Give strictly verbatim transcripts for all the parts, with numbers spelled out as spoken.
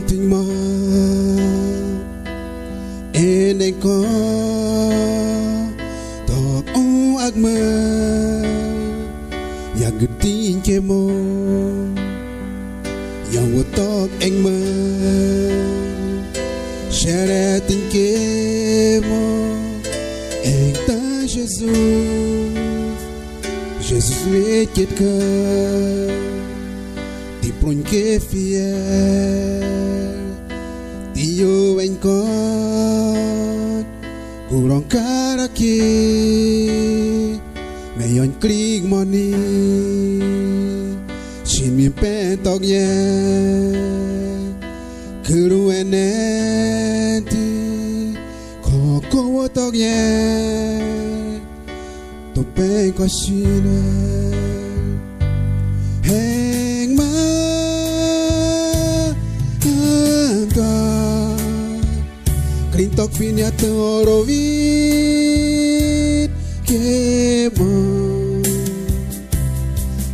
Tingma, eneng ko tok ong akma, yang gâ ting kemo, yang wa tok engma, sere ting kemo, eng ta Jesus, Jesus wet kit ka. Ti prong ke fia, ti yo wen kot, kurong karaki, me yon kring moni, sin mi pen tok ye, kuru enen ti, ko ko wo tok ye. Tok pen ko sina. Heng ma anta. Kring tok fin ya toro wit. Kemo.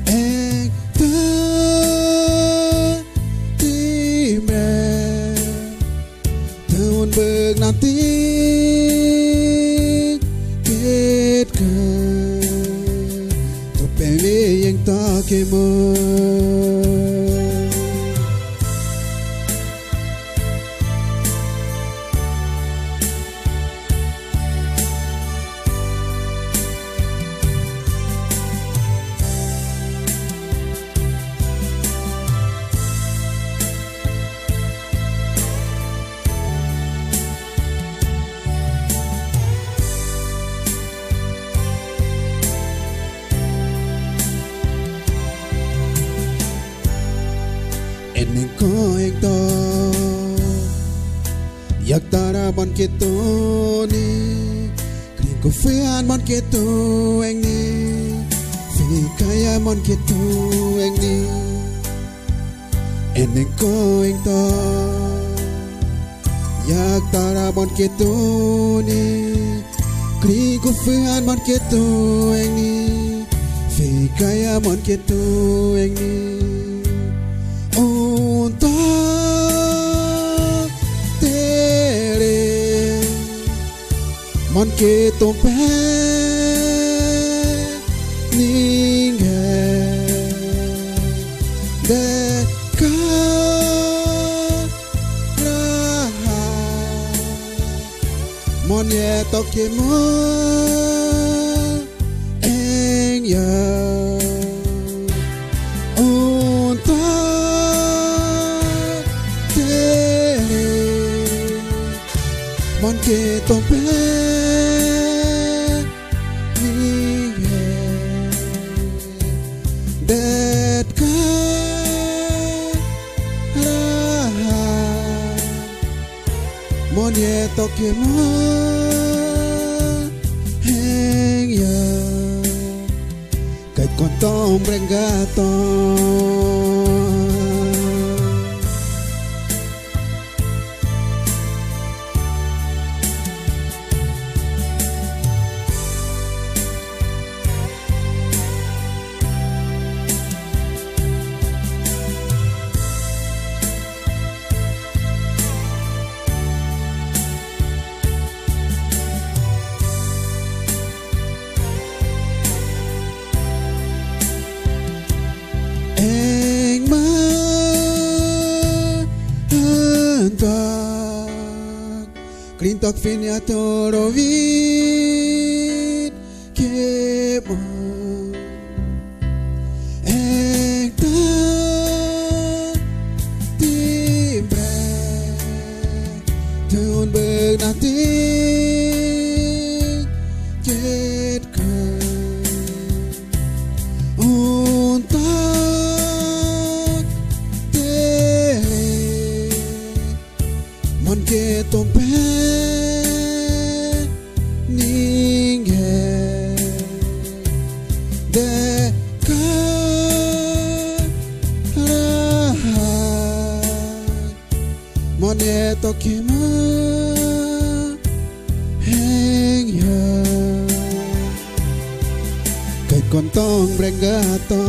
Eng ta. Timbre. Tun bek nanti ket ke. Tok pen we yeng ta kemo. Eneng ko eng to. Yak tara mon ketu ni. Kring ko fean mon ketu eng ni. Fekaya mon ketu eng ni. Eneng ko eng to. Yak tara mon ketu ni. Kring ko fean mon ketu eng ni. Fekaya mon ketu eng ni. Unta tere. Mon ketu pe ninge de kara. Mon ye tok kemo. Eng ya. Unta tere. Mon ketu pe. Ni ye. Det kara. Mon ye tok kemo. Heng ya. Kait kontong brenggaton. Eng ma anta. Kring tok fin ya toro wit. Kemo. Eng ta. Timbre. Tun bek nanti. Ket ke. Unta. Tere. Mon ketu pe ninge de kara. Mon ye tok kemo. Heng ya. Kait kontong brenggaton.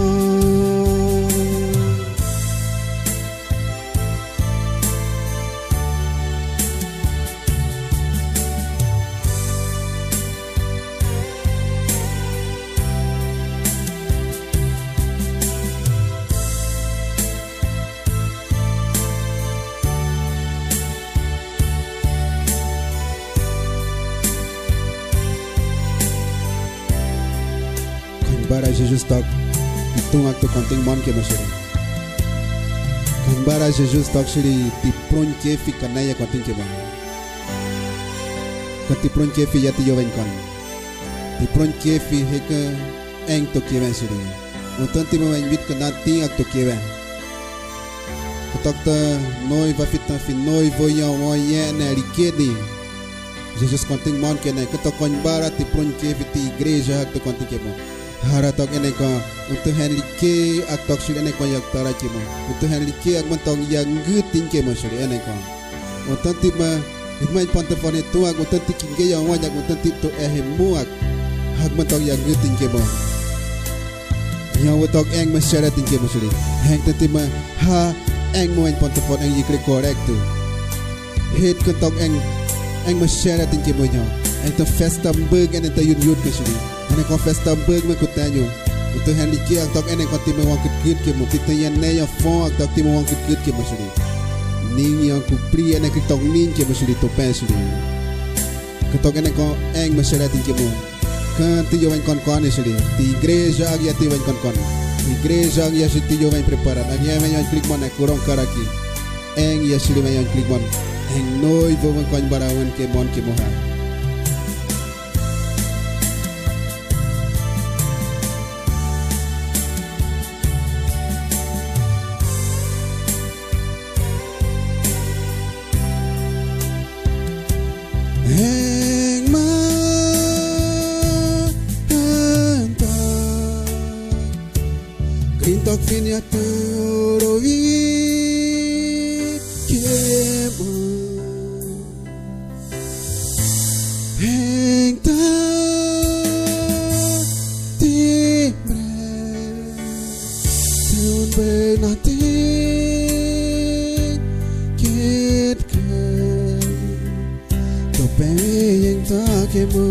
Bara Jesus tok i tung akto konting mon kemo suli. Kan bara Jesus tok suli ti pron kefi kanaya konting kemo. Kan ti pron kefi ya ti yowen kon. Ti pron kefi heke eng to kewen suli. Unton ti mo wen wit kena ti akto kewen. Kotok to noi vafit na fi noi voyan wan yen na likeni. Jesus konting mon kene kotok kon bara ti pron kefi ti igreja akto konting kemo. Hara tok ene ko, unto hen like ak tok suli ene ko yak tara kemo. Unto hen like ak man tok yak ngut ting kemo suli ene ko. Unto ti ma, it man pon te fone tu ak, unto ti kinge ya wan yak, unto ti to ehe mu ak. Ak man tok yak ngut ting kemo. Nya wo tok eng ma sere ting kemo suli. Heng te ti ma, ha, eng mo en pon te fone eng yikri korek tu. Het ko tok eng, eng ma sere ting kemo nya. Eng to festa mbeg ene ta yun yut ke suli. Ene ko festa mbeg me kutanyo. Utu hen like ak tok ene ko ti me wan kut kut kemo. Ti te yen ne ya fon ak tok ti me wan kut kut kemo suli. Ning ya kupri ene ki tok ning kemo suli to pen suli. Kotok ene ko eng ma sere ting kemo. Kan ti yowen kon kon suli. Ti igreja ak ya ti yowen kon kon. Igreja ak ya si ti yowen preparan. Ak ya men yowen klik mon e kurong karaki. Eng ya suli men yowen klik mon. Eng noi vo men kon bara wen ke mon kemo ha. Heng ma hanta. Krintok finia toro wit kemo. Heng ta timbre. Tun bena ti ket ket. To pe yeng ta kemo.